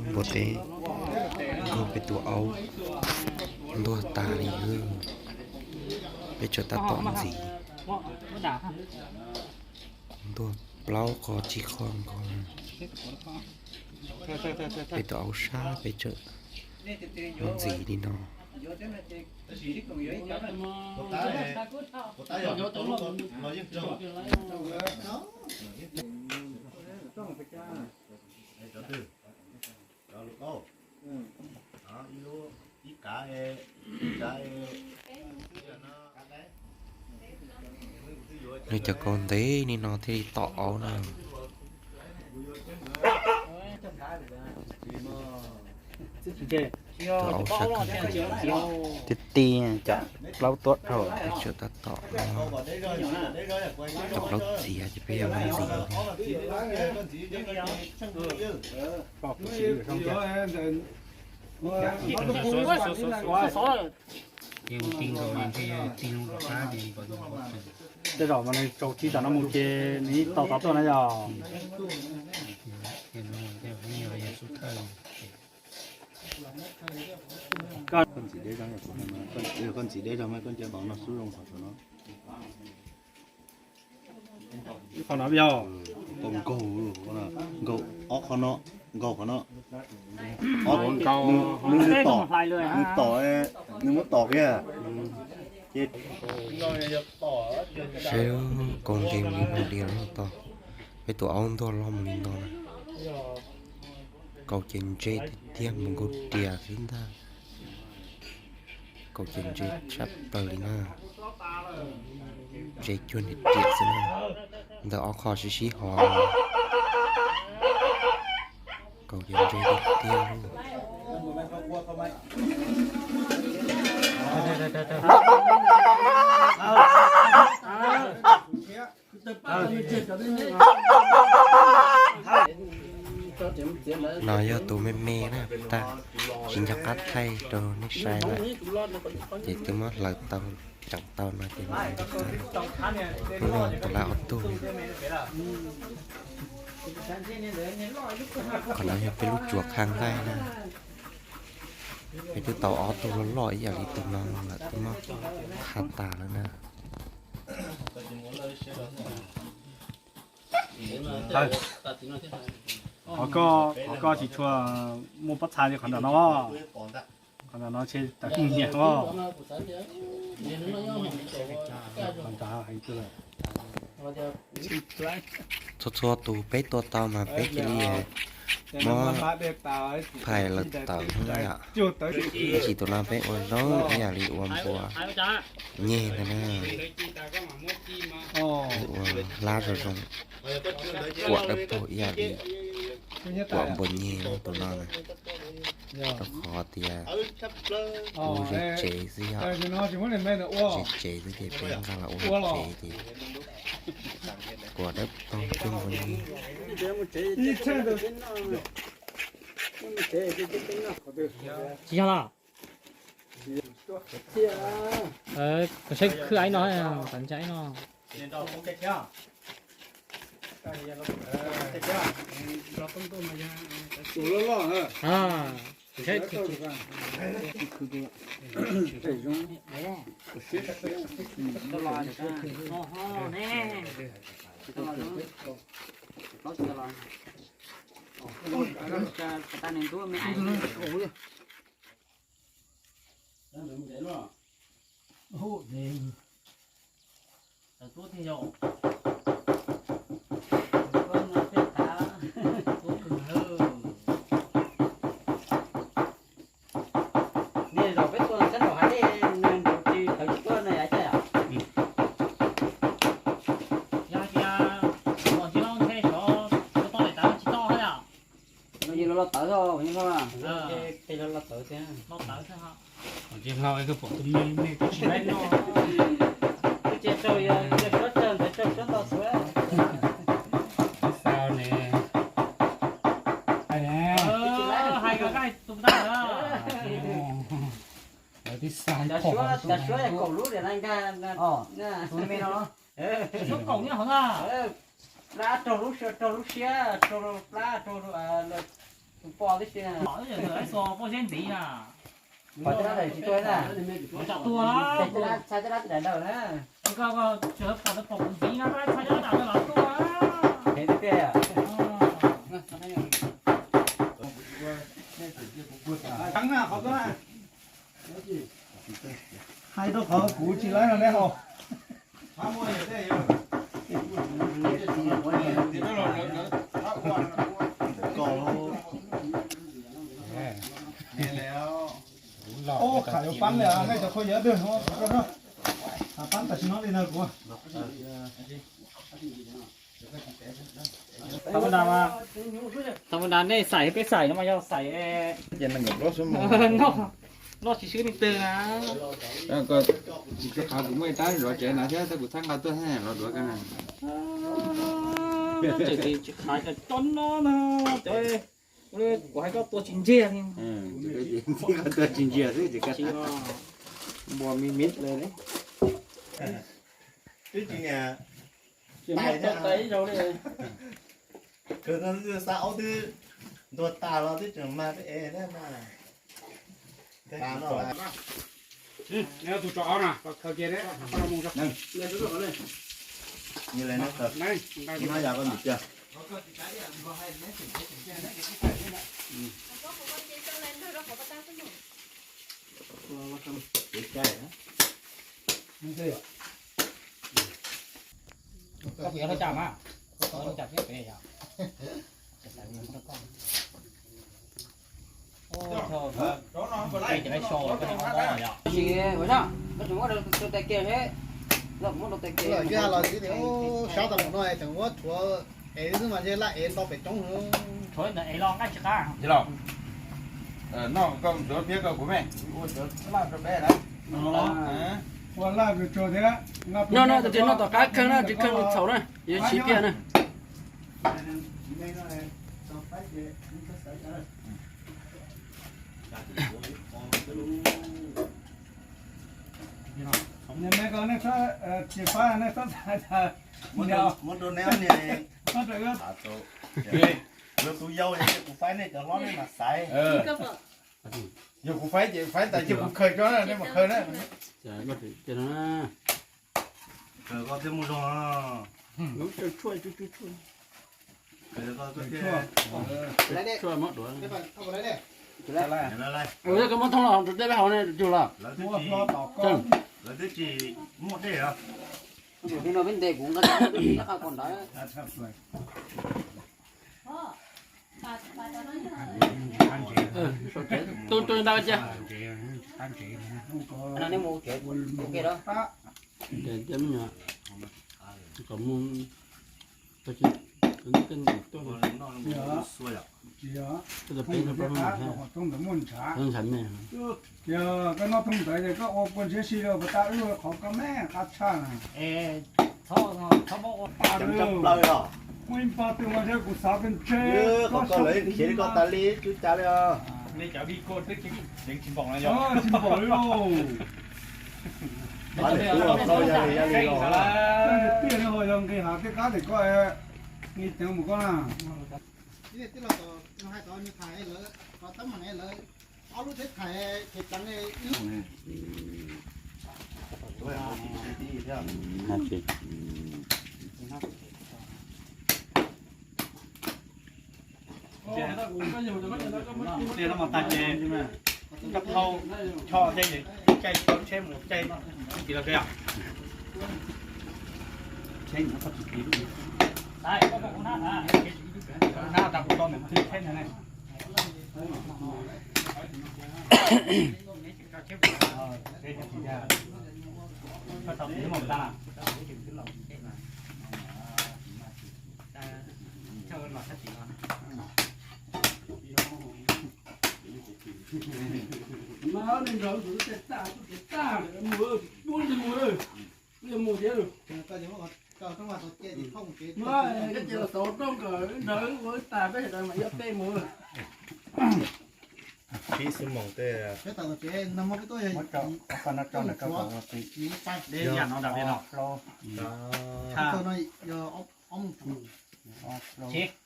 Npua teb nkaug peb tus aub ntuag tas li. Peb tseem tab tom ntxiv, ntuag plaub qho tsib qho nkaus. Peb tus aub sab peb tseem mus ntxiv li no. Nws cov kaus ntev li no thiaj li tom aub na. Tus aub sab kawg nkaus. Tiag tiag, cov plaub tuaj dhau. Peb tseem tab tom, cov plaub txiav ces peb yuav mus ntxiv. Tej zaum mas nws tsaus tsis tam no mus ces nws tau tod tuaj na yog. Koj ntxiv deb zog, koj ntxiv deb zog mas koj nce nkaus no xub zoo qhov no. Qhov no yog nkaug, nkaug ob qhov no, nkaug qhov no. Nws tom, nws tom, nws muab tom kiag. Ces saib kaus ntev li no diam tau, peb tus aub ntuag loj mus li no na. Kaus ces ntse tiag tiag mus nkaus riam xwb ntag. Kaus ces ntse tshaj plaws li na. Ntse cuag niag riam xwb na. Ntawm ob qho sib sib ho. Kaus ces ntse tiag tiag. No yog tus me me na, tsis nco qab thaij rau nej saib lawm, ces twb muab hlawv tau, ceev tau no ces mus ua ntej qab. Hnub no tus laj ob tug. Qhov no yog peb lub tsuas qha nqaij na. Peb twb tau ob tug loj loj ib yam li tus no lawm, twb muab qha tas lawm na. Qhov koj, qhov koj tsis tshua muaj pob txha li qhov nram no. Qhov nram no tsheb tawm nyiam os. Txhua txhua tus peb tua tau mas peb cia li muab phais lawv tawv yom. Tab sis tus no peb ua zoo ib yam li ua npua nyeg ntag na. Ua hlab zoo zoo, kuam dawb paug ib yam li kuam npua nyeg tus no na. Rau qhov tias kuv ze tsev xwb yom. Ze tsev xwb ces peb nqa los ua tsev ces kuam dawb paug cuag npua nyeg. Tsis yog los? Saib khwb ib no, tam ntsa ib no. Niag zaum peb tua sab nraum hav dej, nws tsis tawv tsis tuaj na, yav caij yom? Yog tias ua tij laug ntshe xyov tau daim tawv tsis tau thiab yom? No ces los los tawv xwb, los los tawv thiab. Los tawv xwb. Tij laug es koj pom tus me me twb tsis laib noj. Twb tsis tsawg, yog suab tsawg ntawd tsawg suab ntau xwb. Twb xav ne. Hais ne. Hais koj tus tag. Lawv twb xav pom. Cov suab kaum lub tiam no nkag. Tus me me no los? Suab kaum nyob hauv na. Plab raug lub siab, raug lub siab, raug plab, raug tus poj tib si. Poj zeb ntxiv na. Pom caj dab tsis tuaj na. Pom caj dab, txhais caj dab tsis daim ntawd na. Koj tsis pom tau pom kuv ntxiv no, txhais caj dab tsis daim ntawd los tuaj. Heev tiag tiag. Hais rau qhov kuv tsis laib no neb haus. Ub, qham yuav pab li, nej cov khaub yawg twg, qham pab tam sim no li ntawd kuv. Thaum ntawd nej xaim peb xaim no mas yog xaim noj tsis swb leej twg na. Tsis qhov kuv muaj ib rab zov tsev no thiab, tab kuv txhab nqa tuaj thiab los duav koj na. Tsis qhov cov no na, kuv hais koj tua tsis ntsiag li. Tua tsis ntsiag xwb ces koj npua mi mib li. Twb tsis niam tais thiab. Khwv no twb xa aub twb ntuag tas los twb tseem mag twb ev thiab mas. Tus tso ob na, khaws kiag. Nyob yog koj ntawm tiag. Koj puas yuav thaj tsam mas? Thaj tsam thiab pem yom. Ces ua zaj, koj tseem muab rau tais kiag seb, los muab rau tais kiag. Yog los xwb tias sab tau mus no tseem muab rhuav ev xwb mas ntshe laj ev nto pem roob. Rhuav ntawm ev los nqaij tsis qab. Noj koj ntxuav phiab koj kuv me, ua cov laj rau peb na. Ua laj rau thiab. No no, tus twg noj tom qab kheej na, tsis kheej txhaum na, yuav siv kiag na. Niag me ko nej txhob tsis faib, nej txhob xav tas. Muab rau neb niag, muab rau wb. Yog tus yau ces kuv faib, nej cov hlob nej mas xaiv. Yog kuv faib ces faib tas ces kuv khaws tso, nej mas khaws na. Khaws koj thiaj muaj zog. Koj muab thooj los rau dej peb haus ne, cug los. Lawv twb tsis muaj dej os. Tus no peb ntes kuv nqa qa ko ntawd. Tus tus ntawd cia. Cia me nyuam kom mus. Tag kis tej ntim tuaj. Koj noj thooj ntawd ces koj ua kua ntshiab si rau puas tas wb qhov koj me qab tshaj na. Muaj ib pab twg mas ntshe kuv xav tias ntshe koj lawv khiav li koj tas li cub cas li os. Tsis npaum li lauj. Tiaj li ho yog nqis hav tej qab tim koj, nqis teev mus koj na. Tij laug Tom hais tau nws tham lawv, qhov teeb meem lawv ob lub teb thaiv ces pleev ib lub. Tiaj no mas tag ces koj thau cho tej caij tau tsheb mus caij tib los koj yog. Tsheb mus tau tsis tib lub. Nab tas kuv tau niam txwv tsheb ntag ne. Mus, mus thiab. Koj ces los xaus rooj nkawd nrog wb ua ib tag peb sawv daws mam ib ob peb mus. Pib xub moos tej. Muab tso, muab tso ntawm koj kom ua tib. Dej yam no dab peb no.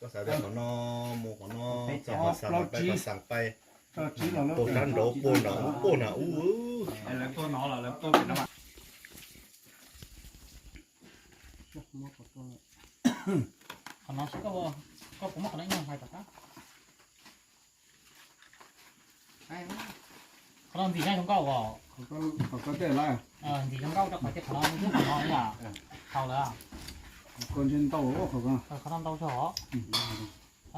Koj xav tias qhov no mus qhov no, txog qhov xav pais, qhov xav pais, puag sab nraud puag nram ub puag nram ub. Lawv tuaj no los lawv tuaj pem no. Qhov no, koj puas muab qhov no ib nyuag hlais tom qab? Qhov no ntxim nyab zoo nkauj os. Qhov koj tej lawm. Ntxim zoo nkauj rau qhov tias qhov no, qhov no yom, tau lawm. Qhov koj ntshe ntau qhov ko. Qhov no ntau zog os.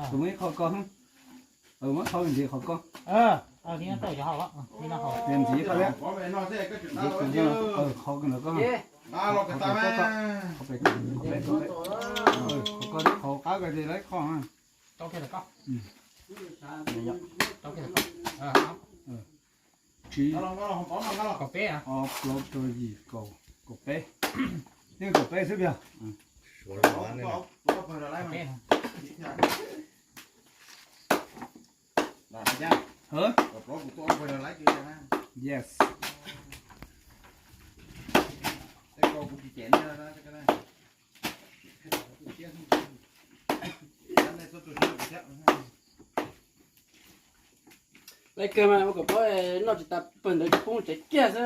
Tus muaj ib qho ko. Muab thau ntxiv qhov ko. Li no tau cov hau, li no hau. Ntxiv qhov thiab. Ntxiv qhov, qhov ko, qhov ko, qhov ko, qhov qab ko ces lawv qhov. Rau kiag lawm koj. Rau kiag lawm koj. Tsib, kaum peb, ob, plaub, rau, yim, kaum, kaum peb. Yeej kaum peb xwb tiag. Kaum peb. Yes. Lawv kawg mas ua kom paub noj tsis tas pawg ntawd tsis poob tsev kiag xwb.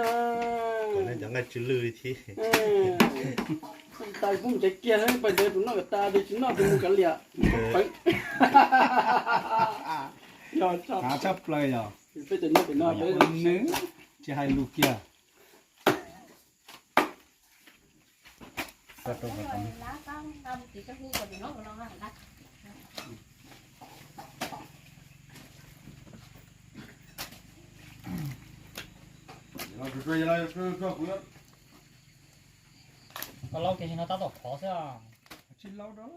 Cov nqaij tsw lwj li thiab. Noj tsis tas poob tsev kiag xwb, pawg ntawd tus noj kom tas tus tsis noj tus mus kav liam. Av tshaj plaws yog peb cov nyob pem no peb nws tsis hais lus kiag. Koj laub kiag no tab tom khov xwb. Tsis laub rau.